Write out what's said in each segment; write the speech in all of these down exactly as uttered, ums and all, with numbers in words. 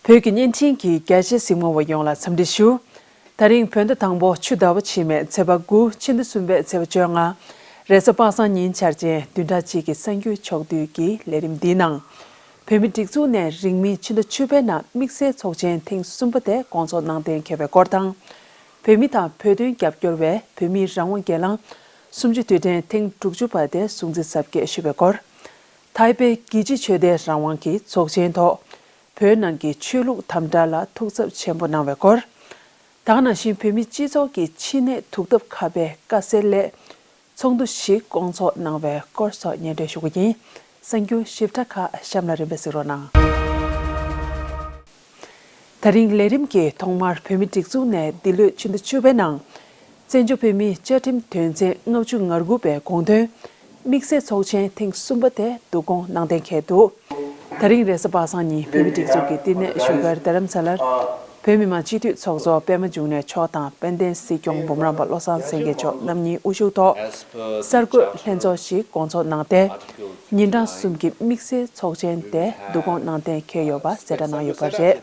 བོད་ཀྱི་བརྙན་འཕྲིན་གྱི་རྒྱ་ཆེ་གཟིགས་མོ་བ་ཡོངས་ལ་འཚམས་འདྲི་ཞུ། ད་རིང་བོད་ཟླ་དང་པོ་ཆུ་ཟླ་བ་ཕྱི་མའི་ཚེས་པ་དགུ་ཕྱི་ཟླ་གསུམ་པའི་ཚེས་པ་བཅོ་ལྔ། རེས་གཟའ་པ་སངས་ཉིན་འཆར་ཅན་བདུན་ཕྲག་གཅིག་གི་གསར་འགྱུར་ཕྱོགས་བསྡུས་ཀྱི་ལས་རིམ་འདིའི་ནང་། བོད་མིའི་སྒྲིག་འཛུགས་ནས་རིང་མིན་ཕྱི་ཟླ་བཅུ་པའི་ནང་དམིགས་བསལ་ཚོགས་ཆེན་ཐེངས་གསུམ་པ་དེ་སྐོང་ཚོགས་གནང་གཏན་འཁེལ་བའི་སྐོར་དང་། བོད་མི་དང་བོད་དོན་རྒྱབ་སྐྱོར་བས་བོད་མིའི་རང་དབང་སྒེར་ལངས་སུམ་ཅུ་དུས་དྲན་ཐེངས་དྲུག་ཅུ་པ་དེ་སྲུང་བརྩི་གཟབ་རྒྱས་ཞུས་པའི་སྐོར། ཐའེ་པེ་རྒྱལ་སྤྱིའི་ཆོས་དད་རང་དབང་གི་ཚོགས་ཆེན་ཐོག་བོད་ནང་གི་ཆོས་ལུགས་དམ་དྲག་ལ་ཐུགས་འཚབ་ཆེན་པོ་གནང་བའི་སྐོར། ད་ག་ནང་བཞིན་བོད་མིའི་སྤྱི་ཚོགས་ཀྱི་ཕྱི་ནས་ཐུག་ཐབས་ཁ་པའི་དཀའ་སེལ་སླད། ཚོགས་འདུ་ཞིག་སྐོང་ཚོགས་གནང་བའི་སྐོར་སོགས་སྙན་སྒྲོན་ཞུ་གི་ཡིན། གསར་འགྱུར་ཞིབ་ཕྲ་ཁག་གཤམ་ལ་རིམ་པས་གཟིགས་རོགས་གནང་། ད་རིང་ལས་རིམ་གྱི་ཐོག་མར་བོད་མིའི་སྒྲིག་འཛུགས་ནས་འདི་ལོའི་ཕྱི་ཟླ་བཅུ་པའི་ནང་། བཙན་བྱོལ་བོད་མིའི་བཅའ་ཁྲིམས་དོན་ཚན་ལྔ་བཅུ་ང་དགུ་པའི་དགོངས་དོན་དམིགས་བསལ་ཚོགས་ཆེན་ཐེངས་གསུམ་པ་དེ་བསྡུ་སྐོང་གནང་གཏན་འཁེལ་འདུག་ད་རིང་རེས་གཟའ་པ་སངས་ཉིན་བོད་མིའི་སྒྲིག་འཛུགས་ཀྱི་བསྟི་གནས་བཞུགས་སྒར་རྡ་རམ་ས་ལར་བོད་མི་མང་སྤྱི་འཐུས་ཚོགས་གཙོ་པད་མ་འབྱུང་གནས་མཆོག་དང་དཔལ་ལྡན་སྲིད་སྐྱོང་འབུམ་རམས་པ་བློ་བཟང་སེང་གེ་མཆོག་རྣམ་གཉིས་དབུ་བཞུགས་ཐོག་གསར་འགོད་ལྷན་ཚོགས་ཤིག་སྐོང་ཚོགས་གནང་སྟེ། ཉིན་གྲངས་གསུམ་གྱི་དམིགས་བསལ་ཚོགས་ཆེན་དེ་བསྡུ་སྐོང་གནང་གཏན་འཁེལ་ཡོད་པ་གསལ་བསྒྲགས་གནང་ཡོད་པ་རེད།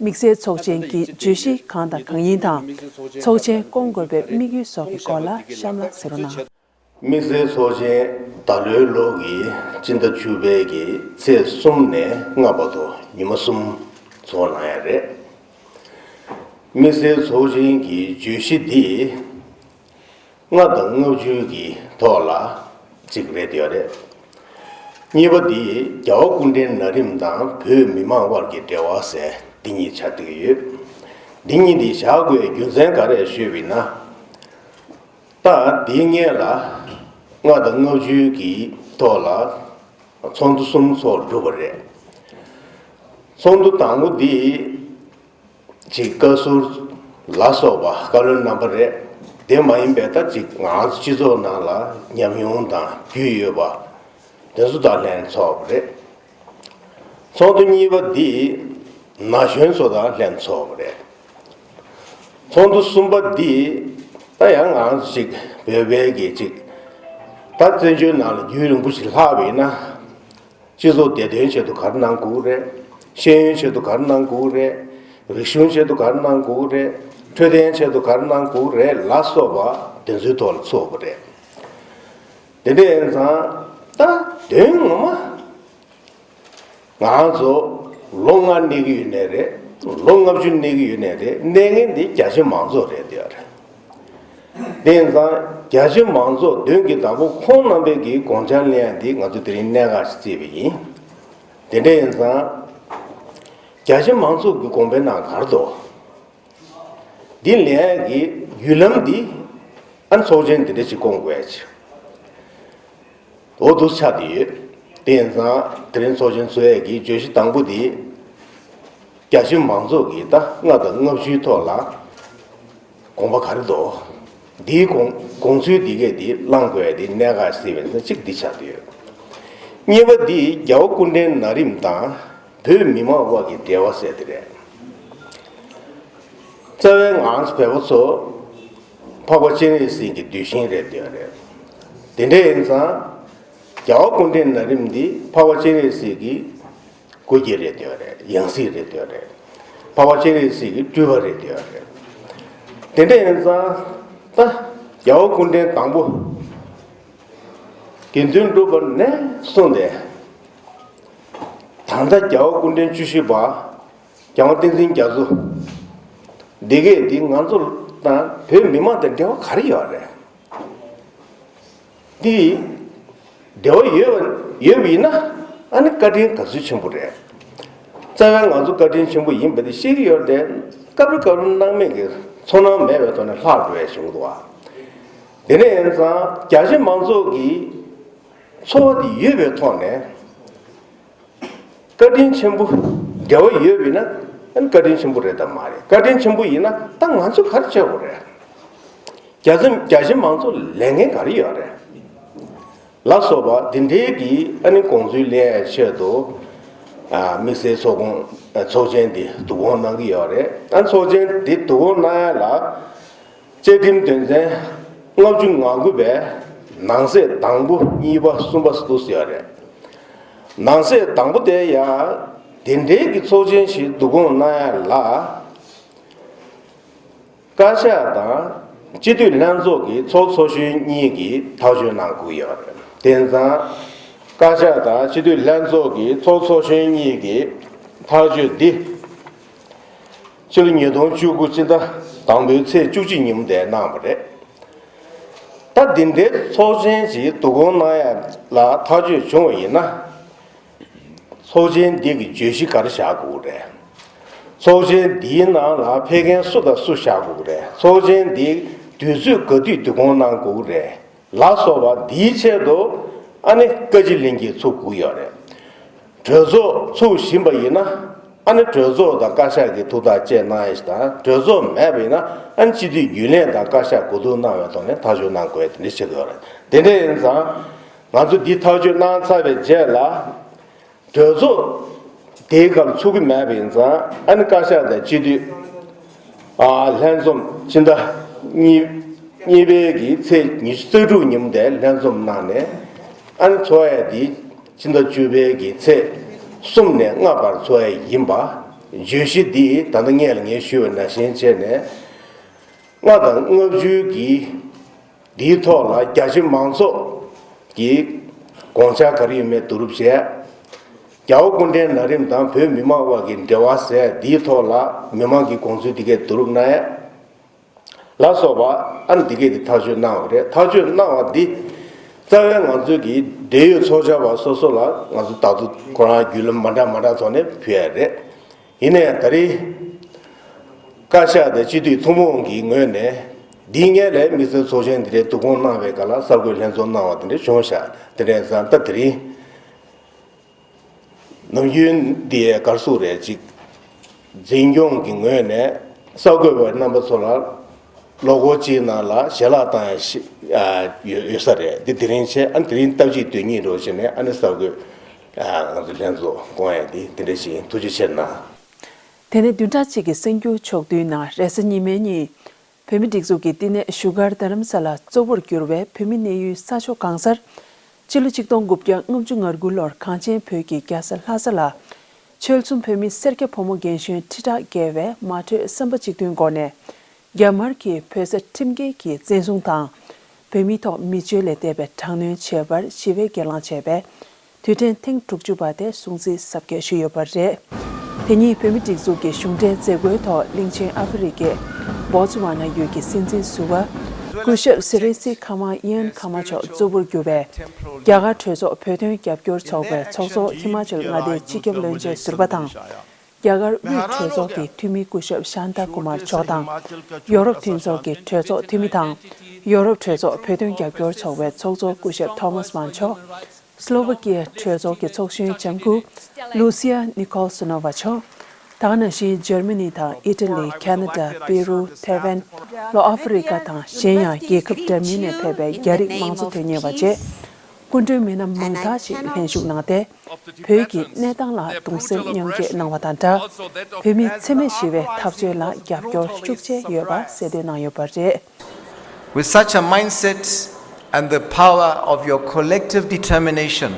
དམིགས་བསལ་ཚོགས་ཆེན་གྱི་བརྗོད་གཞི་གང་དང་གང་ཡིན་དང་། ཚོགས་ཆེན་སྐོང་དགོས་པའི་དམིགས་ཡུལ་སོགས་ཀྱི་སྐོར་ལ་གཤམ་ལ་གཟིགས་རོགས་གནང་། དམིགས་བསལ་ཚོགས་ཆེན་ད་ལོའི་ལོ་གི་སྤྱི་ཟླ་བཅུ་པའི་གི་ཚེས་གསུམ་ནས་ལྔ་བར་དུ་ཉི་མ་གསུམ་ཚོགས་གནང་ཡ་རེད། དམིགས་བསལ་ཚོགས་ཆེན་གྱི་བརྗོད་གཞི་འདི་ལྔ་དང་ལྔ་བཅུ་གི་ཐོག་ལ་གཅིག་རེད་ཡོད་རེད། གཉིས་པ་འདི་རྒྱལ་བ་སྐུ་ཕྲེང་ན་རིམ་དང་བོད་མི་མང་དབར་གྱི་འབྲེལ་བ་ཟེར་འདི་གཉིས་ཆགས་བསྡད་ཀྱི་ཡོད། འདི་གཉིས་འདི་བཞག་དགོས་རྒྱུ་མཚན་ག་རེ་ཞུས་པ་ཡིན་ན། ད་འདིའི་སྔོན་ལ་ལྔ་དང་ལྔ་བཅུ་གི་ཐོག་ལ་ཚོགས་འདུ་གསུམ་ཚོགས་གྲུབ་པ་རེད། ཚོགས་འདུ་དང་པོ་འདི་ཅིག་བཀའ་ཟུར་ལ་སོགས་པ་བཀའ་བློན་རྣམ་པ་རེད། དེ་མ་ཡིན་པའི་ད་ཅིག་ང་ཚོ་སྤྱི་ཚོགས་ནང་ལ་ཉམས་མྱོང་དང་རྒྱུས་ཡོད་པ་དེ་ཚོ་དང་ལྷན་ཚོགས་པ་རེད། ཚོགས་འདུ་གཉིས་པ་འདི་ན་གཞོན་ཚོ་དང་ལྷན་ཚོགས་པ་རེད། ཚོགས་འདུ་གསུམ་པ་འདི་ད་ཡང་ང་ཚོ་ཅིག་བོད་པའི་གི་ཅིག་ད་བཙན་བྱོལ་ནང་ལ་རྒྱུན་རིང་པོ་ཞིག་ལྷག་པ་ཡིན་ན། སྤྱི་ཚོགས་བདེ་དོན་ཆེད་དུ་ག་རེ་གནང་དགོས་རེད། ཤེས་ཡོན་ཆེད་དུ་ག་རེ་གནང་དགོས་རེད། རིག་གཞུང་ཆེད་དུ་ག་རེ་གནང་དགོས་རེད། འཕྲོད་བསྟེན་ཆེད་དུ་ག་རེ་གནང་དགོས་རེད་ལ་སོགས་པ་དེ་ཚོའི་ཐོག་ལ་ཚོགས་པ་རེད། དེ་འདྲ་ཡིན་ཙང་ད་དོན་ངོ་མ་ང་ཚོ་ལོ་ལྔ་གནས་ཀྱི་ཡོད་ནའི་རེད། ལོ་ལྔ་བཅུ་གནས་ཀྱི་ཡོད་ནའི་རེད། གནས་མཁན་དེ་རྒྱ་ཆེ་མང་ཚོགས་རེད་འདོད་རེད། དེ་ཡིན་ཙང་རྒྱ་ཆེ་མང་ཚོགས་མདུན་གྱི་བདག་པོ་ཁོང་རྣམ་པའི་གི་དགོངས་འཆར་ལེན་ཡ་འདི་ང་ཚོ་དེ་རིང་གནད་འགག་ཞིག་བརྩིས་པ་ཡིན། དེ་འདྲ་ཡིན་ཙང་། རྒྱ་ཆེ་མང་ཚོགས་ཀྱི་དགོངས་པའི་ནང་ག་རེ་འདུག་འདི་ལེན་ཡ་གི་བརྒྱུད་ལམ་འདི་ཨ་ནི་ཚོགས་ཆེན་འདི་འདྲ་ཞིག་སྐོང་དགོས་ཡ་ཅིག་འོ་འདུག་ཆགས་བསྡད་ཡོད། དེ་ཡིན་ཙང་དེ་རིང་ཚོགས་ཆེན་ཚོགས་ཡས་ཀྱི་བརྗོད་གཞི་དང་པོ་འདི། རྒྱ་ཆེ་མང་ཚོགས་ཀྱིས་ད་ལྔ་དང་ལྔ་བཅུའི་ཐོག་ལ་དགོངས་པ་ག་རེ་འདུག་འདིའི་དགོངས་དགོངས་ཚུལ་འདི་གས་འདི་བླང་དགོས་ཡ་འདི་གནད་འགག་ཟེར་བའི་ཚེ་གཅིག་འདི་ཆགས་བསྡད་ཡོད། གཉིས་པ་འདི་རྒྱལ་བ་སྐུ་ཕྲེང་ན་རིམ་དང་བོད་མི་མང་དབར་གྱི་འབྲེལ་བ་ཟེར་དེ་རེད། རྩ་བའི་ང་ཚོ་བོད་པ་ཚོ་འཕགས་པ་སྤྱན་རས་གཟིགས་ཀྱི་གདུལ་ཞིང་རེད་འདོད་རེད། དེ་འདྲ་ཡིན་ཙང་རྒྱལ་བ་སྐུ་ཕྲེང་ན་རིམ་འདི་འཕགས་པ་སྤྱན་རས་གཟིགས་ཀྱི་སྐུ་སྐྱེ་རེད་འདོད་རེད། ཡང་སྲིད་རེད་འདོད་རེད། འཕགས་པ་སྤྱན་རས་གཟིགས་ཀྱི་སྤྲུལ་པ་རེད་འདོད་རེད། དེ་འདྲ་ཡིན་ཙང་ད་རྒྱལ་བ་སྐུ་ཕྲེང་དང་པོ་དགེ་འདུན་གྲུབ་པ་ནས་བཟུང་སྟེ་ད་ལྟ་རྒྱལ་བ་སྐུ་ཕྲེང་བཅུ་བཞི་པ། རྒྱལ་དབང་བསྟན་འཛིན་རྒྱ་མཚོ། འདི་གས་འདི་ང་ཚོ་དང་བོད་མི་མང་དང་འབྲེལ་བ་ག་རེ་ཡོད་རེད། འདི་འབྲེལ་བ་ཡོད་པ་ཡོད་པ་ཡིན་ན་ཨ་ནི་བཀའ་དྲིན་ག་ཚོད་ཆེན་པོ་རེད། རྩ་བའི་ང་ཚོ་བཀའ་དྲིན་ཆེན་པོ་ཡིན་པ་དེ་ཤེས་ཀྱི་ཡོད་རེད། སྐབས་རེ་སྐབས་རེ་སྣང་མེད་ཀྱི་ཚོར་སྣང་མེད་པའི་ཐོག་ནས་ལྷག་འགྲོ་ཡ་བྱུང་འདུག་བ། དེ་ནས་ཡིན་ཙང་རྒྱ་ཆེ་མང་ཚོགས་ཀྱི་ཚོར་བ་དེ་ཡོད་པའི་ཐོག་ནས། བཀའ་དྲིན་ཆེན་པོ་འབྲེལ་བ་ཡོད་པ་ཡིན་ན་ཨ་ནི་བཀའ་དྲིན་ཆེན་པོ་རེད་དམ་མ་རེད། བཀའ་དྲིན་ཆེན་པོ་ཡིན་ན་ད་ང་ཚོས་ག་རེ་བྱེད་དགོས་རེད། རྒྱ་ཆེ་རྒྱ་ཆེ་མང་ཚོགས་ལས་འགན་ག་རེ་ཡོད་རེད། ལ་སོགས་པ་འདི་འདྲའི་གི་ཨ་ནི་དགོངས་ཚུལ་གླེང་ཡའི་ཆེད་དུ་ཨ་དམིགས་བསལ་ཚོགས་ཁོངས་ཚོགས་ཆེན་འདི་བསྡུ་སྐོང་གནང་གི་ཡོད་རེད། ཨ་ཚོགས་ཆེན་འདི་བསྡུ་སྐོང་གནང་ཡ་ལ། བཅའ་ཁྲིམས་དོན་ཚན་ལྔ་བཅུ་ང་དགུ་པའི་ནང་གསེས་དང་པོ་གཉིས་པ་གསུམ་པ་སུ་ཟེར་ཡོད་རེད། ནང་གསེས་དང་པོ་དེ་ཡང་ དེ་འབྲེལ་གྱི་ཚོགས་ཆེན་ཞིག་བསྡུ་སྐོང་གནང་ཡ་ལ། བཀའ་ཤག་དང་སྤྱི་འཐུས་ལྷན་ཚོགས་ཀྱི་ཚོགས་གཙོ་གཞོན་གཉིས་ཀྱིས་ཐག་གཅོད་གནང་དགོས་ཡོད་རེད། དེ་ཙང་བཀའ་ཤག་དང་སྤྱི་འཐུས་ལྷན་ཚོགས་ཀྱི་ཚོགས་གཙོ་གཞོན་གཉིས་ཀྱིས་ཐག་གཅོད་འདི་ཕྱི་ལོ་ཉིས་སྟོང་བཅུ་དགུ་སྤྱི་ཟླ་དང་པོའི་ཚེས་བཅུ་གཅིག་ཉིན་མོ་དེར་གནང་བ་རེད། ད་འདི་འདྲའི་ཚོགས་ཆེན་ཞིག་བསྡུ་སྐོང་གནང་ཡ་ལ་ཐག་གཅོད་བྱུང་བ་ཡིན་ན། ཚོགས་ཆེན་འདི་གི་བརྗོད་གཞི་ག་རེ་བཞག་དགོས་རེད། ཚོགས་ཆེན་འདིའི་ནང་ལ་ཕེབས་མཁན་སུ་དང་སུ་བཞག་དགོས་རེད། ཚོགས་ཆེན་འདི་དུས་ཚོད་ག་དུས་བསྡུ་སྐོང་གནང་དགོས་རེད་ལ་སོགས་པ་འདིའི་ཆེད་དུ་ཨ་ནི་བཀའ་སྤྱི་ལྷན་རྒྱས་ཚུགས་དགོས་ཡོད་རེད། གྲོས་ཚོགས་ཚུགས་བཞིན་པ་ཡིན་ན་ཨ་ནི་གྲོས་ཚོགས་དང་བཀའ་ཤག་གི་ཐུགས་ཐག་བཅད་གནང་ཡ་ཞིག་དང་། གྲོས་ཚོགས་མེད་པ་ཡིན་ན་ཨ་ནི་སྤྱི་འཐུས་རྒྱུན་ལས་དང་བཀའ་ཤག་གོ་བསྡུར་གནང་བའི་ཐོག་ནས་ཐག་གཅོད་གནང་དགོས་ཡ་དེ་འདྲ་བྱེད་དགོས་ཡོད་རེད། དེ་འདྲ་ཡིན་ཙང་། ང་ཚོ་འདི་ཐག་གཅོད་གནང་ཚར་བའི་རྗེས་ལ། གྲོས་ཚོགས་དེའི་སྐབས་ཚུགས་ཀྱི་མེད་པ་ཡིན་ཙང་ཨ་ནི་བཀའ་ཤག་དང་སྤྱི་འཐུས་ཨ་ལྷན་འཛོམས་ཕྱི་ཟླ་གཉིས་གཉིས་པའི་གི་ཚེས་ཉི་ཤུ་རྩ་དྲུག་ཉིན་མོ་དེར་ལྷན་འཛོམས་གནང་ནས་ཨ་ནི་ཚོགས་ཡ་དེ་ཕྱི་ཟླ་བཅུ་པའི་གི་ཚེས་གསུམ་ནས་ལྔ་བར་ཚོགས་ཡ་ཡིན་པ། བརྗོད་གཞི་འདི་ད་ལྟ་སྔོན་ལ་ངས་ཞུས་པ་ནང་བཞིན་བྱས་ནས། ལྔ་དང་ལྔ་བཅུ་གི་འདིའི་ཐོག་ལ་རྒྱ་ཆེ་མང་ཚོགས་ཀྱི་དགོངས་འཆར་ག་རེ་ཡོད་མེད་བསྡུ་རུབ་བྱས། རྒྱལ་བ་སྐུ་ཕྲེང་ན་རིམ་དང་བོད་མི་མང་དབར་གྱི་འབྲེལ་བ་ཟེར་འདིའི་ཐོག་ལ་མི་མང་གི་དགོངས་ཚུལ་འདི་གས་བསྡུ་རུབ་གནང་ཡས་ལ་སོགས་པ་ཨ་ནི་འདི་གས་དེ་ཐག་གཅོད་གནང་བ་རེད། ཐག་གཅོད་གནང་བ་འདི་རྩ་བའི་ང་ཚོའི་གི་འབྲེལ་ཡོད་ཚོགས་བཅར་བ་སོ་སོ་ལ་ང་ཚོ་ད་དུང་ཁོ་རང་བརྒྱུད་ལམ་མ་འདྲ་མ་འདྲ་ཐོག་ནས་ཕུལ་ཡས་རེད། ཡིན་ནའི་ད་རེས་བཀའ་ཤག་དང་སྤྱི་འཐུས་ཐུན་མོང་གི་ངོས་ནས་འདི་སྔོན་ལ་དམིགས་བསལ་ཚོགས་ཆེན་འདི་འདྲའི་བསྡུ་སྐོང་གནང་བའི་སྐབས་ལ་གསར་འགོད་ལྷན་འཛོམས་གནང་བ་དེ་འདྲ་བྱུང་ཤག་དེ་འདྲ་ཡིན་ཙང་ད་དེ་རིང་ནམ་རྒྱུན་འདི་གར་སོང་རེད་ཅིག་འཛིན་སྐྱོང་གི་ངོས་ནས་གསར་འགོད་པ་རྣམ་པ་ཚོ་ལ་ལོ་འཁོར་གཅིག་ནང་ལ་ཞལ་ལག་བཏང་ཡ་ཞིག་ཡོད་ཡོད་ས་རེད། འདི་དེ་རིང་བྱས། ཨ་ནི་དེ་རིང་སྟབས་གཅིག་དོན་གཉིས་འགྲོ་བྱས་ནས་ཨ་ནི་གསར་འགོད། ང་ཚོ་ལྷན་ཚོགས་སྐོང་ཡ་འདི་འདི་འདྲ་ཞིག་ཡིན། ཐུགས་རྗེ་ཆེ་གནང་། དེ་ནས་བདུན་ཕྲག་གཅིག་གི་གསར་འགྱུར་ཕྱོགས་བསྡུས་ནང་རེས་གཟའ་ཉི་མའི་ཉིན། བོད་མིའི་སྒྲིག་འཛུགས་ཀྱི་བསྟི་གནས་བཞུགས་སྒར་རྡ་རམ་ས་ལ་གཙོ་བོར་གྱུར་བའི་བོད་མིའི་གནས་ཡུལ་ས་ཕྱོགས་གང་སར། སྤྱི་ལོ་ཆིག་སྟོང་དགུ་བརྒྱ་ལྔ་བཅུ་ང་དགུ་ལོར་གངས་ཅན་བོད་ཀྱི་རྒྱལ་ས་ལྷ་ས་ལ། ཆོལ་གསུམ་བོད་མི་སེར་སྐྱ་ཕོ་མོ་རྒན་གཞོན་ཁྲི་ཕྲག་བརྒལ་བས་མ་གྲོས་བསམ་པ་གཅིག་མཐུན་སྒོ་ནས། རྒྱ་དམར་གྱིས་བོད་ས་ཁྲིམས་འགལ་གྱིས་བཙན་བཟུང་དང་། བོད་མིའི་ཐོག་མི་སྤྱོད་ལས་འདས་པའི་དྲག་གནོན་བྱས་པར་ཞི་བའི་སྒེར་ལངས་བྱས་པའི་དུས་དྲན་ཐེངས་དྲུག་ཅུ་པ་དེ་སྲུང་བརྩི་གཟབ་རྒྱས་ཞུས་ཡོད་པ་རེད། དེ་ཉིད་བོད་མིའི་སྒྲིག་འཛུགས་ཀྱི་གཞུང་འབྲེལ་མཛད་སྒོའི་ཐོག་གླིང་ཆེན་ཨ་ཧྥེ་རི་ཁའི་བོ་ཙི་ཝ་ན་ཡུལ་གྱི་སྲིད་འཛིན་ཟུར་པ། སྐུ་ཞབས་སི་རི་སི་ཁ་མ་ཡན་ཁ་མ་མཆོག་གཙོ་བོར་གྱུར་པའི་རྒྱ་གར་གྲོས་ཚོགས་བོད་དོན་རྒྱབ་སྐྱོར་ཚོགས་པའི་ཚོགས་གཙོ་ཧི་མ་ཅལ་མངའ་སྡེའི་སྤྱི་ཁྱབ་བློན་ཆེན་ཟུར་པ་དང་། རྒྱ་གར་དབུས་གྲོས་ཚོགས་ཀྱི་འཐུས་མི་སྐུ་ཞབས་ཤཱན་ཏཱ་ཀུ་མར་མཆོག་དང་། ཡོ་རོབ་མཐུན་ཚོགས་ཀྱི་གྲོས་ཚོགས་འཐུས་མི་དང་། ཡོ་རོབ་གྲོས་ཚོགས་བོད་དོན་རྒྱབ་སྐྱོར་ཚོགས་པའི་ཚོགས་གཙོ་སྐུ་ཞབས་ཐོ་མཱས་མཱན་མཆོག་སློ་ཝ་ཀི་ཡ་གྲོས་ཚོགས་ཀྱི་ཚོགས་གཞོན་ལྕམ་སྐུ་ལུ་སི་ཡ་ནི་ཁོལ་སོ་ནོ་ཝ་མཆོག་ད་ག་ནང་བཞིན་འཇར་མ་ནི་དང་ཨི་ཊ་ལི། ཁ་ན་ཌ། པེ་རུ། ཐའེ་ཝན། ལྷོ་ཨ་ཧྥེ་རི་ཀ་དང་གཞན་ཡང་རྒྱལ་ཁབ་འདྲ་མིན་ནས་ཕེབས་པའི་རྒྱ་རིགས་མང་གཙོ་དོན་གཉེར་བ་བཅས་སྐུ་མགྲོན་མི་སྣ་མང་དག་ཅིག་ལྷན་ཞུགས་གནང་སྟེ། བོད་ཀྱི་གནས་སྟངས་ལ་གདུང་སེམས་མཉམ་སྐྱེད་གནང་བ་དང་སྦྲགས། བོད་མིའི་འཚེ་མེད་ཞི་བའི་འཐབ་རྩོད་ལ་རྒྱབ་སྐྱོར་ཤུགས་ཆེ་ཡོད་པ་གསལ་སྟོན་གནང་ཡོད་པ་རེད། With such a mindset and the power of your collective determination,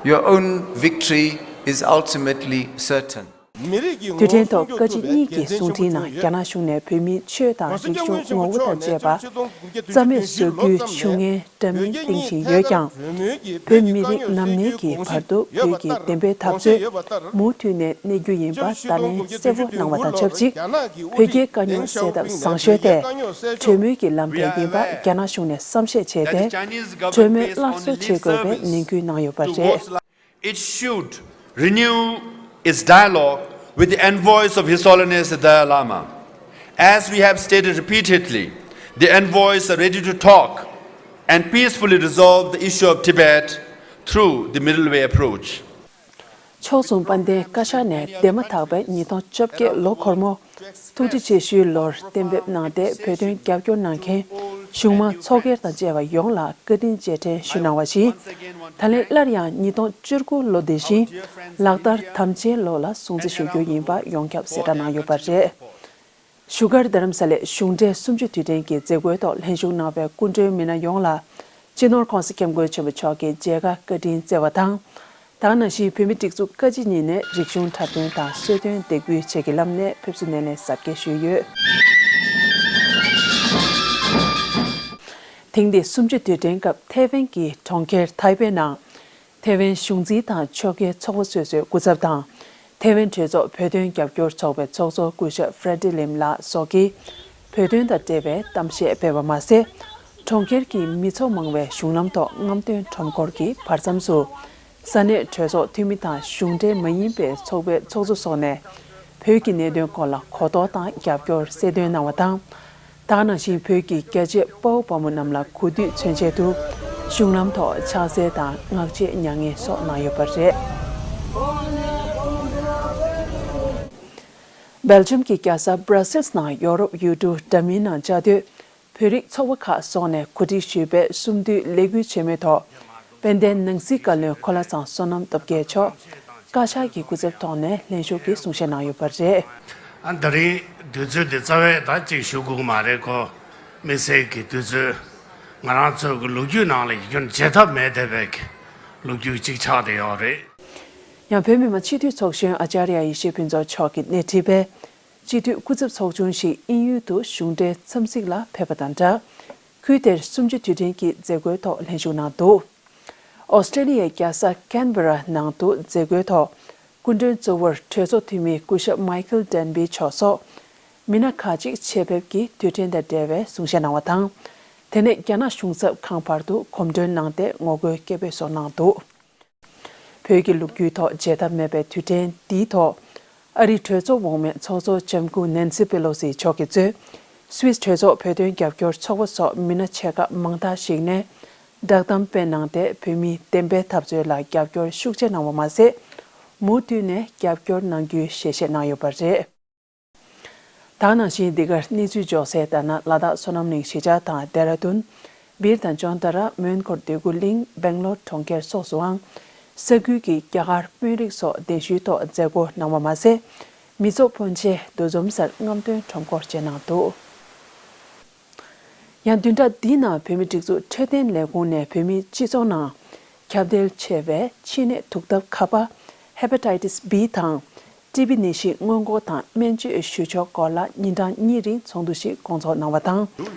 your own victory is ultimately certain. དུས་དྲན་ཐོག་བཀའ་སྤྱི་གཉིས་ཀྱི་གསུང་འཕྲིན་ནང་རྒྱ་ནག་གཞུང་ནས་བོད་མིའི་ཆོས་དང་རིག་གཞུང་ངོ་བོ་དང་བཅས་པ་རྩ་མེད་བཟོ་རྒྱུའི་ཆུ་ངན་འདྲ་མིན་བཏིང་བཞིན་ཡོད་ཀྱང་། བོད་མི་རིགས་ནམ་གནས་ཀྱི་བར་དུ་བོད་ཀྱི་བདེན་པའི་འཐབ་རྩོད་མུ་མཐུད་ནས་གནས་རྒྱུ་ཡིན་པ་བརྡ་ལན་གསལ་པོ་གནང་བ་དང་ཆབས་ཅིག་བོད་རྒྱའི་དཀའ་རྙོག་སེལ་ཐབས་བཟང་ཤོས་དེ་གྲོས་མོལ་གྱི་ལམ་ཁ་ཡིན་པ་རྒྱ་ནག་གཞུང་ནས་བསམ་ཤེས་བྱས་ཏེ། གྲོས་མོལ་སླར་གསོ་བྱེད་དགོས་པའི་ནན་སྐུལ་གནང་ཡོད་པ་རེད། It should renew its dialogue with the envoys of His Holiness the Dalai Lama. As we have stated repeatedly, the envoys are ready to talk and peacefully resolve the issue of Tibet through the middle way approach. ཕྱོགས་མཚུངས་དཔལ་ལྡན་བཀའ་ཤག་ནས་འདས་མ་ཐག་པའི་ཉིས་སྟོང་བཅོ་བརྒྱད་ལོ་འཁོར་མོ། ཐུགས་རྗེ་ཆེ་ཞུའི་ལོར་གཏན་འབེབས་གནང་སྟེ་བོད་དོན་རྒྱབ་སྐྱོར་གནང་མཁན་གཞུང་མང་ཚོགས་སྒེར་དང་བཅས་པ་ཡོངས་ལ་བཀའ་དྲིན་རྗེས་དྲན་ཞུ་གནང་བ་བཞིན། ད་ལན་སླར་ཡང་ཉིས་སྟོང་བཅུ་དགུ་ལོ་འདི་བཞིན་ལག་བསྟར་དམ་བཅའི་ལོ་ལ་སྲུང་བརྩི་ཞུ་རྒྱུ་ཡིན་པ་ཡོངས་ཁྱབ་གསལ་བསྒྲགས་གནང་ཡོད་པ་རེད། བཞུགས་སྒར་རྡ་རམ་ས་ལའི་གཞུང་འབྲེལ་གསུམ་བཅུ་དུས་དྲན་གྱི་མཛད་སྒོའི་ཐོག་ལྷན་ཞུགས་གནང་བའི་སྐུ་མགྲོན་མི་སྣ་ཡོངས་ལ་སྤྱི་ནོར་༸གོང་ས་༸སྐྱབས་མགོན་ཆེན་པོ་མཆོག་གིས་མཇལ་ཁ་བཀའ་དྲིན་བསྩལ་བ་དང་། ད་ག་ནང་བཞིན་བོད་མིའི་སྒྲིག་འཛུགས་བཀའ་སྤྱི་གཉིས་ནས་རིག་གཞུང་འཁྲབ་སྟོན་དང་གསོལ་སྟོན་འདེགས་འབུལ་བཅས་ཀྱི་ལམ་ནས་ཕེབས་བསུ་སྣེ་ལེན་གཟབ་རྒྱས་ཞུས་ཡོད། ཐེངས་འདིའི་གསུམ་བཅུའི་དུས་དྲན་སྐབས་ཐའེ་ཝན་གྱི་གྲོང་ཁྱེར་ཐའེ་པེ་ནང་། ཐའེ་ཝན་གཞུང་འཛིན་དང་ཕྱོགས་འགལ་ཚོགས་པ་སོ་སོའི་སྐུ་ཚབ་དང་། ཐའེ་ཝན་གྲོས་ཚོགས་བོད་དོན་རྒྱབ་སྐྱོར་ཚོགས་པའི་ཚོགས་གཙོ་སྐུ་ཞབས་ཧྥྲེ་ཌི་ལིམ་ལགས་སོགས་ཀྱིས་བོད་དོན་དང་འབྲེལ་བའི་གཏམ་བཤད་སྤེལ་བ་མ་ཟད། གྲོང་ཁྱེར་གྱི་མི་ཚོགས་མང་བའི་གཞུང་ལམ་ཐོག་རྔམ་སྟོན་ཁྲོམ་སྐོར་གྱི་བར་མཚམས་སུ། ས་གནས་གྲོས་ཚོགས་འཐུས་མི་དང་གཞུང་འབྲེལ་མ་ཡིན་པའི་ཚོགས་པའི་ཚོགས་གཙོ་སོགས་ནས་བོད་ཀྱི་གནད་དོན་སྐོར་ལ་གོ་རྟོགས་དང་རྒྱབ་སྐྱོར་གསལ་སྟོན་གནང་བ་དང་། ད་ག་ནང་བཞིན་བོད་ཀྱི་རྒྱལ་གཅེས་དཔའ་བོ་དཔའ་མོ་རྣམས་ལ་གུས་འདུད་མཚོན་ཆེད་དུ་གཞུང་ལམ་ཐོག་ཕྱག་འཚལ་དང་ངག་བཅད་མྱ་ངན་སོགས་གནང་ཡོད་པ་རེད། སྦེལ་ཇམ་གྱི་རྒྱལ་ས་སྦྲ་སིལ་ནང་ཡོ་རོབ་ཡུལ་གྲུ་འདྲ་མིན་ནང་བཅའ་སྡོད་བོད་རིགས་ཚོགས་པ་ཁག་སོགས་ནས་གོ་སྒྲིག་ཞུས་པའི་གསུམ་དུས་ལས་འགུལ་ཆེན་མོའི་ཐོག་དཔལ་ལྡན་ནང་སྲིད་བཀའ་བློན་གོ་ལ་ཚང་བསོད་ནམས་སྟོབས་རྒྱལ་མཆོག་བཀའ་ཤག་གི་སྐུ་ཚབ་ཐོག་ནས་ལྷན་ཞུགས་ཀྱིས་གསུང་བཤད་གནང་ཡོད་པ་རེད། ཨ་ད་རིང་དུས་ཚོད་འདི་རྩ་བའི་ད་ཅིག་ཞུ་དགོས་ཀྱི་མ་རེད་ཁོ། དམིགས་བསལ་གྱི་དུས་ཚོད་ང་རང་ཚོའི་གི་ལོ་རྒྱུས་ནང་ལ་ཡིད་སྐྱོན་བརྗེད་ཐབས་མེད་བསྡད་པའི་གི་ལོ་རྒྱུས་གཅིག་ཆགས་བསྡད་ཡོད་རེད། ཡང་བོད་མི་མང་སྤྱི་འཐུས་ཚོགས་གཞོན་ཨ་ཅཱརྱ་ཡེ་ཤེས་ཕུན་ཚོགས་མཆོག་གི་སྣེ་ཁྲིད་པའི་སྤྱི་འཐུས་སྐུ་ཚབ་ཚོགས་ཆུང་ཞིག་དབྱིན་ཡུལ་དུ་གཞུང་འབྲེལ་འཚམས་གཟིགས་ལ་ཕེབས་པ་དང་སྦྲགས། ཁུལ་དེར་གསུམ་བཅུའི་དུས་དྲན་གྱི་མཛད་སྒོའི་ཐོག་ལྷན་ཞུགས་གནང་འདུག་ཨོ་སི་ཀྲེ་ལི་ཡའི་རྒྱལ་ས་ཀན་བྷེ་ར་ནང་དུ་མཛད་སྒོའི་ཐོག་སྐུ་མགྲོན་གཙོ་བོར་གྲོས་ཚོགས་འཐུས་མི་སྐུ་ཞབས་མའི་ཁལ་ཌན་བྷི་མཆོག་སོགས་མི་སྣ་ཁག་ཅིག་ཆེད་ཕེབས་ཀྱིས་དུས་དྲན་དང་འབྲེལ་བའི་གསུང་བཤད་གནང་བ་དང་། དེ་ནས་རྒྱ་ནག་གཞུང་ཚབ་ཁང་བར་དུ་གོམ་བགྲོད་གནང་སྟེ་ངོ་རྒོལ་སྐད་འབོད་སོགས་གནང་འདུག་བོད་ཀྱི་ལོ་རྒྱུས་ཐོག་བརྗེད་ཐབས་མེད་པའི་དུས་དྲན་འདིའི་ཐོག་ཨ་རིའི་གྲོས་ཚོགས་འོག་མའི་ཚོགས་གཙོ་ལྕམ་སྐུ་ནན་སི་པེ་ལོ་སི་མཆོག་གིས་གཙོས་སུད་སི་གྲོས་ཚོགས་བོད་དོན་རྒྱབ་སྐྱོར་ཚོགས་པ་སོགས་མི་སྣ་ཆེ་ཁག་མང་དག་ཞིག་ནས་བསྒྲགས་གཏམ་སྤེལ་གནང་སྟེ་བོད་མིའི་བདེན་པའི་འཐབ་རྩོད་ལ་རྒྱབ་སྐྱོར་ཤུགས་ཆེ་གནང་བ་མ་ཟད། མུ་མཐུད་ནས་རྒྱབ་སྐྱོར་གནང་རྒྱུའི་ཞལ་བཞེས་གནང་ཡོད་པ་རེད། ད་ག་ནང་བཞིན་འདི་གར་གནས་ཚུལ་འབྱོར་སའི་ལྟར་ན། ལ་དྭགས་བསོད་ནམས་གླིང་གཞིས་ཆགས་དང་ལྡེ་ར་ལྡུན། སྦིར་དང་ཅོན་ཏ་ར། མོན་གྷོ། འདོད་རྒུ་གླིང་། སྦེང་ལོར་གྲོང་ཁྱེར་སོགས་སུའང་ས་ཁུལ་གྱི་རྒྱ་གར་དཔོན་རིགས་སོགས་གདན་ཞུའི་ཐོག་མཛད་སྒོ་གནང་བ་མ་ཟད། མི་ཚོགས་ཕོན་ཆེ་འདུ་འཛོམས་སར་རྔམ་སྟོན་ཁྲོམ་སྐོར་བཅས་གནང་འདུག་ཡང་བདུན་ཕྲག་འདིའི་ནང་བོད་མིའི་སྒྲིག་འཛུགས་འཕྲོད་བསྟེན་ལས་ཁུངས་ནས་བོད་མིའི་སྤྱི་ཚོགས་ནང་ཁྱབ་གདལ་ཆེ་བའི་མཆིན་ནད་དུག་ལྡབ་ཁ་པ། Hepatitis B དང་། ཊི་བི་ནད་གཞི་སྔོན་འགོག་དང་སྨན་བཅོས་ཞུ་ཕྱོགས་སྐོར་ལ་ཉིན་གྲངས་གཉིས་རིང་ཚོགས་འདུ་ཞིག་སྐོང་ཚོགས་གནང་བ་དང་།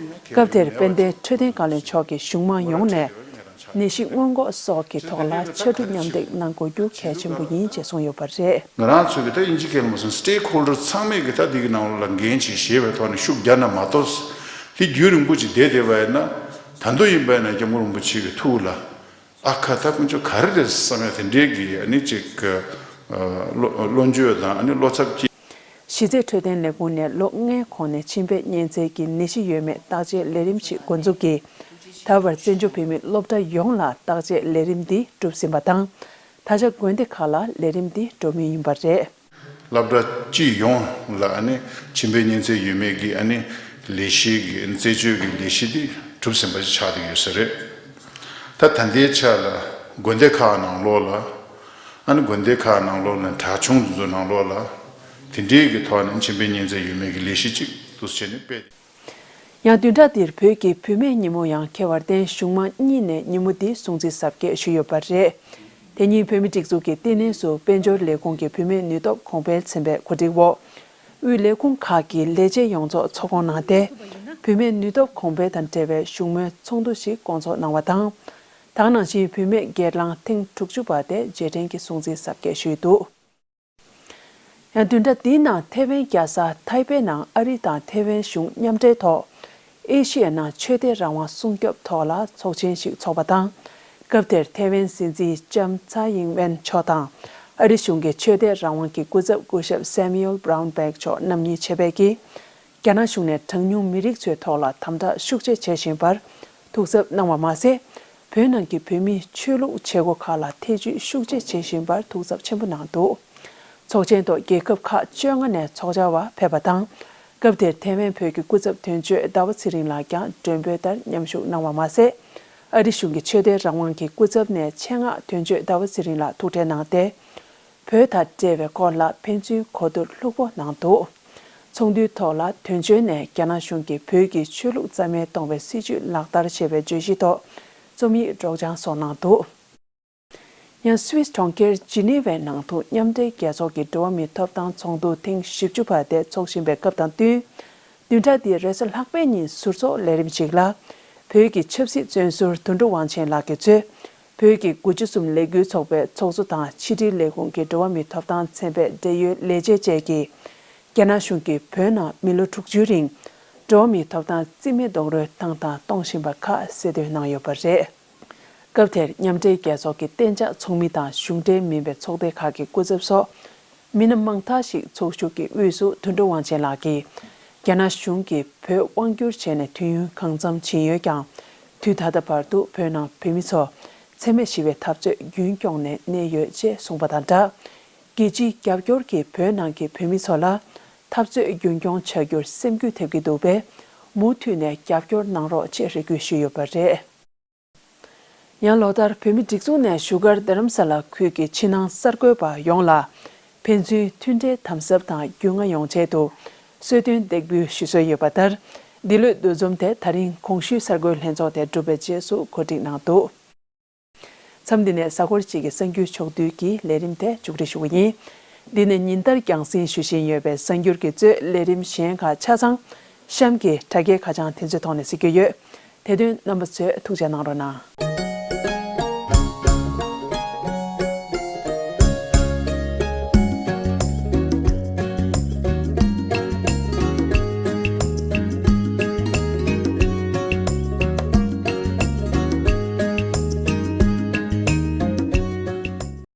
སྐབས་དེར་དཔལ་ལྡན་འཕྲོད་བསྟེན་བཀའ་བློན་མཆོག་གིས་གཞུང་མང་ཡོངས་ནས་ནད་གཞི་སྔོན་འགོག་སོགས་ཀྱི་ཐོག་ལ་ཕྱར་གྲུ་མཉམ་འདེགས་གནང་དགོས་རྒྱུ་གལ་ཆེན་པོ་ཡིན་ཅེས་གསུངས་ཡོད་པ་རེད། ང་རང་ཚོ་གི་ད་དབྱིན་ཇི་སྐད་ལ་མ་སོང་stakeholder ཚང་མས་གི་ད་འདི་གི་ནང་ལོགས་ལ་འགན་ཅིག་བཞེས་པའི་ཐོག་ནས་ཤུགས་རྒྱག་ན་མ་གཏོགས། དེ་རྒྱུན་རིང་པོ་ཅིག་བསྡད་བསྡད་པ་ཡིན་ན། ད་དུང་ཡིན་པ་ཡིན་ན་སྐྱབས་མགོན་རིན་པོ་ཆེ་གི་ཐུགས་ལ། ཨ་ཁ་ད་དཀོན་མཆོག་ག་རེ་རེད་བསམ་ཡ་དེ་འདྲའི་གི་ཨ་ནི་ཅིག་གི་ཨ་བློ་བློ་འགྱོད་དང་ཨ་ནི་བློ་འཚབ་སྐྱེ། གཞི་རྩའི་འཕྲོད་བསྟེན་ལས་ཁུངས་ནས་ལོ་ལྔའི་གོང་ནས་མཆིན་པའི་གཉན་ཚད་ཀྱི་ནད་གཞི་ཡོད་མེད་བརྟག་དཔྱད་ལས་རིམ་ཞིག་འགོ་འཛུགས་ཀྱིས། ད་བར་བཙན་བྱོལ་བོད་མིའི་སློབ་གྲྭ་ཡོངས་ལ་བརྟག་དཔྱད་ལས་རིམ་འདི་གྲུབ་ཟིན་པ་དང་། ད་ཆ་དགོན་སྡེ་ཁག་ལ་ལས་རིམ་འདི་འགྲོ་མུས་ཡིན་པ་རེད། སློབ་གྲྭ་སྤྱི་ཡོངས་ལ་ཨ་ནི་མཆིན་པའི་གཉན་ཚད་ཡོད་མེད་ཀྱི་ཨ་ནི་ལས་གཞི་གི་རྩད་གཅོད་ཀྱི་ལས་གཞི་འདི་གྲུབ་ཟིན་པ་ཞིག་ཆགས་བསྡད་ཡོད་ས་རེད། ད་ད་ལྟའི་ཆ་ལ་དགོན་སྡེ་ཁག་ནང་ལོགས་ལ་ཨ་ནི་དགོན་སྡེ་ཁག་ནང་ལོགས་ནས་གྲྭ་ཆུང་དེ་ཚོ་ནང་ལོགས་ལ་དེ་འདྲའི་གི་ཐོག་ནས་མཆིན་པའི་གཉན་ཚད་ཡོད་མེད་ཀྱི་ལས་གཞི་གཅིག་འདུག་སེ་བྱས་ནས་སྤེལ། ཡང་བདུན་ཕྲག་འདིར་བོད་ཀྱི་བུད་མེད་ཉིན་མོ་ཡང་འཁེལ་བར་བརྟེན་གཞུང་མང་གཉིས་ནས་ཉིན་མོ་འདི་སྲུང་བརྩི་གཟབ་རྒྱས་ཞུས་ཡོད་པ་རེད། དེ་ཉིན་བོད་མིའི་སྒྲིག་འཛུགས་ཀྱི་བསྟི་གནས་སུ་དཔལ་འབྱོར་ལས་ཁུངས་ཀྱི་བུད་མེད་ནུས་སྟོབས་གོང་འཕེལ་ཚན་པའི་གོ་སྒྲིག་འོག་དབུས་ལས་ཁུངས་ཁག་གི་ལས་བྱེད་ཡོངས་རྫོགས་ཚོགས་སྐོང་གནང་སྟེ། བུད་མེད་ནུས་སྟོབས་གོང་འཕེལ་དང་འབྲེལ་བའི་བཞུགས་མོལ་ཚོགས་འདུ་ཞིག་སྐོང་ཚོགས་གནང་བ་དང་། ད་ག་ནང་བཞིན་བུད་མེད་སྒེར་ལངས་ཐེངས་དྲུག་ཅུ་པ་དེ་རྗེས་དྲན་གྱི་སྲུང་བརྩི་གཟབ་རྒྱས་ཞུས་འདུག་ཡང་བདུན་ཕྲག་འདིའི་ནང་ཐེ་ཝན་རྒྱལ་ས་ཐའེ་པེ་ནང་ཨ་རི་དང་ཐེ་ཝན་གཞུང་མཉམ་འབྲེལ་ཐོག་ཨེ་ཤི་ཡའི་ནང་ཆོས་དད་རང་དབང་སྲུང་སྐྱོབ་ཐོག་ལ་ཚོགས་ཆེན་ཞིག་འཚོགས་པ་དང་། སྐབས་དེར་ཐེ་ཝན་སྲིད་འཛིན་ལྕམ་ཚའེ་ཡིང་ཝེན་མཆོག་དང་ཨ་རི་གཞུང་གི་ཆོས་དད་རང་དབང་གི་སྐུ་ཚབ་སྐུ་ཞབས་སེ་མིའུལ་བྷ་རའུན་བྷེག་མཆོག་རྣམ་གཉིས་ཆེད་ཕེབས་ཀྱིས། རྒྱ་ནག་གཞུང་ནས་གྲངས་ཉུང་མི་རིགས་ཚོའི་ཐོག་ལ་དམ་དྲག་ཤུགས་ཆེ་བྱེད་བཞིན་པར་ཐུགས་འཚབ་གནང་བ་མ་ཟད། བོད་ནང་གི་བོད་མིའི་ཆོས་ལུགས་བྱེད་སྒོ་ཁག་ལ་ཐེ་ཇུས་ཤུགས་ཆེ་བྱེད་བཞིན་པར་ཐུགས་འཚབ་ཆེན་པོ་གནང་འདུག་ཚོགས་ཆེན་ཐོག་རྒྱལ་ཁབ་ཁག་བཅོ་ལྔ་ནས་ཚོགས་བཅར་བ་ཕེབས་པ་དང་། སྐབས་དེར་ཐེ་ཝན་བོད་ཀྱི་སྐུ་ཚབ་དོན་གཅོད་ཟླ་བ་ཚེ་རིང་ལགས་ཀྱང་མགྲོན་འབོད་ལྟར་མཉམ་ཞུགས་གནང་བ་མ་ཟད། ཨ་རི་གཞུང་གི་ཆོས་དད་རང་དབང་གི་སྐུ་ཚབ་ནས་ཆེད་མངགས་དོན་གཅོད་ཟླ་བ་ཚེ་རིང་ལགས་ཐུག་འཕྲད་གནང་སྟེ། བོད་དང་འབྲེལ་བའི་སྐོར་ལ་ཕན་ཚུན་གོ་བསྡུར་ལྷུག་པོ་གནང་འདུག་ཚོགས་འདུའི་ཐོག་ལ་དོན་གཅོད་ནས་རྒྱ་ནག་གཞུང་གིས་བོད་ཀྱི་ཆོས་ལུགས་རྩ་མེད་གཏོང་བའི་སྲིད་བྱུས་ལག་བསྟར་བྱས་པའི་བརྗོད་གཞིའི་ཐོག་རྩོམ་ཡིག་སྒྲོག་སྦྱང་སོགས་གནང་འདུག་ཡང་སུད་སི་གྲོང་ཁྱེར་ཇི་ནི་ཝའི་ནང་དུ་མཉམ་འབྲེལ་རྒྱལ་ཚོགས་ཀྱི་འགྲོ་བ་མིའི་ཐོབ་ཐང་ཚོགས་འདུ་ཐེངས་བཞི་བཅུ་པ་དེ་འཚོགས་བཞིན་པའི་སྐབས་དང་བསྟུན། བདུན་ཕྲག་འདིའི་རེས་གཟའ་ལྷག་པའི་ཉིན་ཟུར་འཚོགས་ལས་རིམ་ཞིག་ལ། བོད་ཀྱི་ཆབ་སྲིད་བཙོན་ཟུར་དོན་གྲུབ་དབང་ཆེན་ལགས་ཀྱིས་གཙོས། བོད་ཀྱི་དགུ་བཅུ་གསུམ་ལས་འགུལ་ཚོགས་པའི་ཚོགས་གཙོ་དང་ཕྱི་དྲིལ་ལས་ཁུངས་ཀྱི་འགྲོ་བ་མིའི་ཐོབ་ཐང་ཚན་པའི་འབྲེལ་ཡོད་ལས་བྱེད་བཅས་ཀྱིས། རྒྱ་ནག་གཞུང་གིས་བོད་ནང་མི་ལོ་དྲུག་ཅུའི་རིང་། འགྲོ་བ་མིའི་ཐོབ་ཐང་རྩིས་མེད་རྡོག་རོལ་བཏང་དང་གཏོང་བཞིན་པ་ཁག་གསལ་སྟོན་གནང་ཡོད་པ་རེད། སྐབས་དེར་མཉམ་འབྲེལ་རྒྱལ་ཚོགས་ཀྱི་གཏན་འཇགས་ཚོགས་མི་དང་གཞུང་འབྲེལ་མིན་པའི་ཚོགས་སྡེ་ཁག་གི་སྐུ་ཚབ་སོགས། མི་སྣ་མང་དག་ཞིག་ཚོགས་ཞུགས་ཀྱི་དབུས་སུ་དོན་གྲུབ་དབང་ཆེན་ལགས་ཀྱིས། རྒྱ་ནག་གཞུང་གིས་བོད་དབང་བསྒྱུར་བྱས་ནས་དུས་ཡུན་གང་འཚམ་ཕྱིན་ཡོད་ཀྱང་། དུས་ད་ལྟ་བར་དུ་བོད་ནང་བོད་མི་ཚོ་འཚེ་མེད་ཞི་བའི་འཐབ་རྩོད་རྒྱུན་སྐྱོང་ནས་གནས་ཡོད་ཅེས་གསུངས་པ་དང་སྦྲགས། རྒྱལ་སྤྱིའི་རྒྱབ་སྐྱོར་གྱིས་བོད་ནང་གི་བོད་མི་ཚོ་ལ་འཐབ་རྩོད་རྒྱུན་སྐྱོང་བྱ་རྒྱུར་སེམས་འགུལ་ཐེབས་ཀྱི་འདུག་པས། མུ་མཐུད་ནས་རྒྱབ་སྐྱོར་གནང་རོགས་ཅེས་རེ་སྐུལ་ཞུས་ཡོད་པ་རེད། ཡང་ལོ་ལྟར་བོད་མི་སྒྲིག་འཛུགས་ནས་བཞུགས་སྒར་རྡ་རམ་ས་ལ་ཁུལ་གྱི་ཕྱི་ནང་གསར་འགོད་པ་ཡོངས་ལ། ཕན་ཚུན་མཐུན་སྒྲིལ་དམ་ཟབ་དང་རྒྱུས་མངའ་ཡོང་ཆེད་དུ། གསོལ་སྟོན་འདེགས་འབུལ་ཞུ་སྲོལ་ཡོད་པ་ལྟར། འདི་ལོའི་འདུ་འཛོམས་དེ་ད་རིང་གོང་ཞུས་གསར་འགོད་ལྷན་ཚོགས་དེ་གྲུབ་པའི་རྗེས་སུ་གོ་སྒྲིག་གནང་འདུག་མཚམས་འདི་ནས་གཟའ་འཁོར་གཅིག་གི་གསར་འགྱུར་ཕྱོགས་བསྡུས་ཀྱི་ལས་རིམ་དེ་མཇུག་སྒྲིལ་ཞུ་གི་ཡིན། འདི་ནས་ཉིན་ལྟར་རྒྱང་སྲིང་ཞུ་བཞིན་ཡོད་པའི་གསར་འགྱུར་གྱི་གཙོས་ལས་རིམ་གཞན་ཁག་ཆ་ཚང་གཤམ་གྱི་དྲ་རྒྱའི་ཁ་བྱང་དེ་ཚོའི་ཐོག་ནས་གཟིགས་རྒྱུ་ཡོད། དེ་དོན་རྣམ་པ་ཚོས་ཐུགས་རྗེ་གནང་རོགས་གནང་།